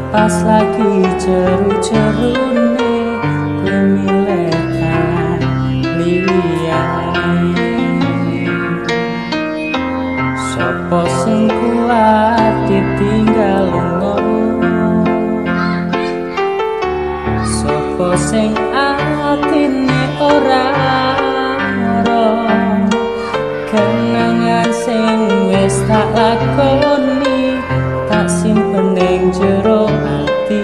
Pas lagi jeru-jerune kowe milih dalan liyane. Sopo sing kuat ditinggal lunga, sopo sing atine ora ora. Kenangan sing wis tak lakoni tak simpen ning jero ati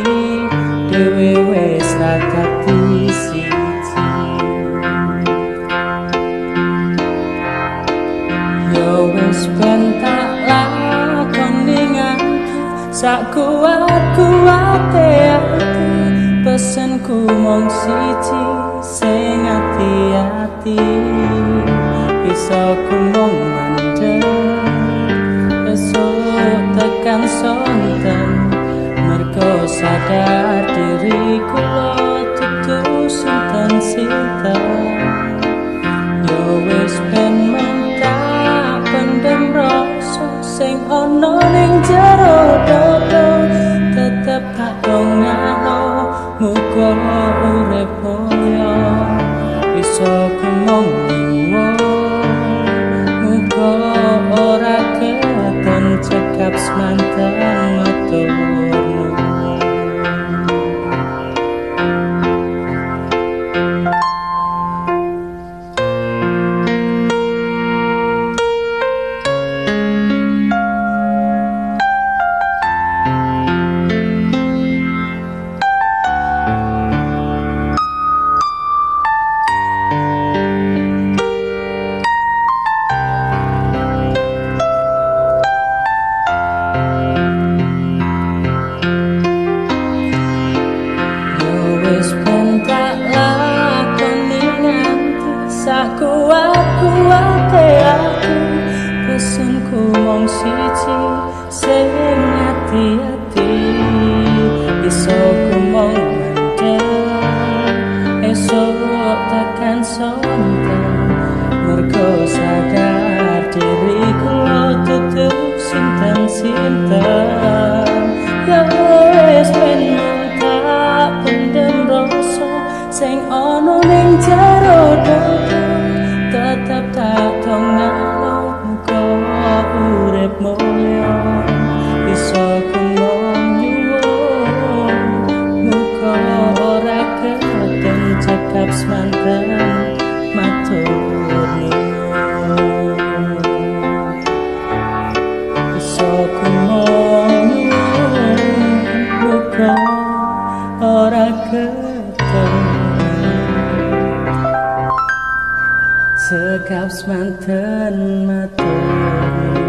dhewe wis ra dadi siji. Yo wis ben tak lakoni nganti sak kuat-kuate ati, pesenku mung siji sing ati-ati. Iso ku mung mendem esuk tekan sonten, mergo sadar diri kula dudu sinten-sinten. Yo wis ben mung tak pendem rasa sing ana ning jero dada, tetep tak dongakno muga urip mulya. Iso ku mung nyuwun muga ora keton cekap semanten matur nuwun. Wis ben tak lakoni nganti sak kuat-kuate aku, pesenku mung siji sing ati-ati. Iso ku mung mendem esuk tekan sonten, mergo sadar diri kula dudu sinten-sinten. Ya wis ben tak pendem rasa sing ana ning jero dada, tetep tak dongakno muga urip mulya. Iso ku mung nyuwun muga ora keton cekap semanten matur nuwun. Iso ku mung nyuwun muga ora keton cekap semanten matur.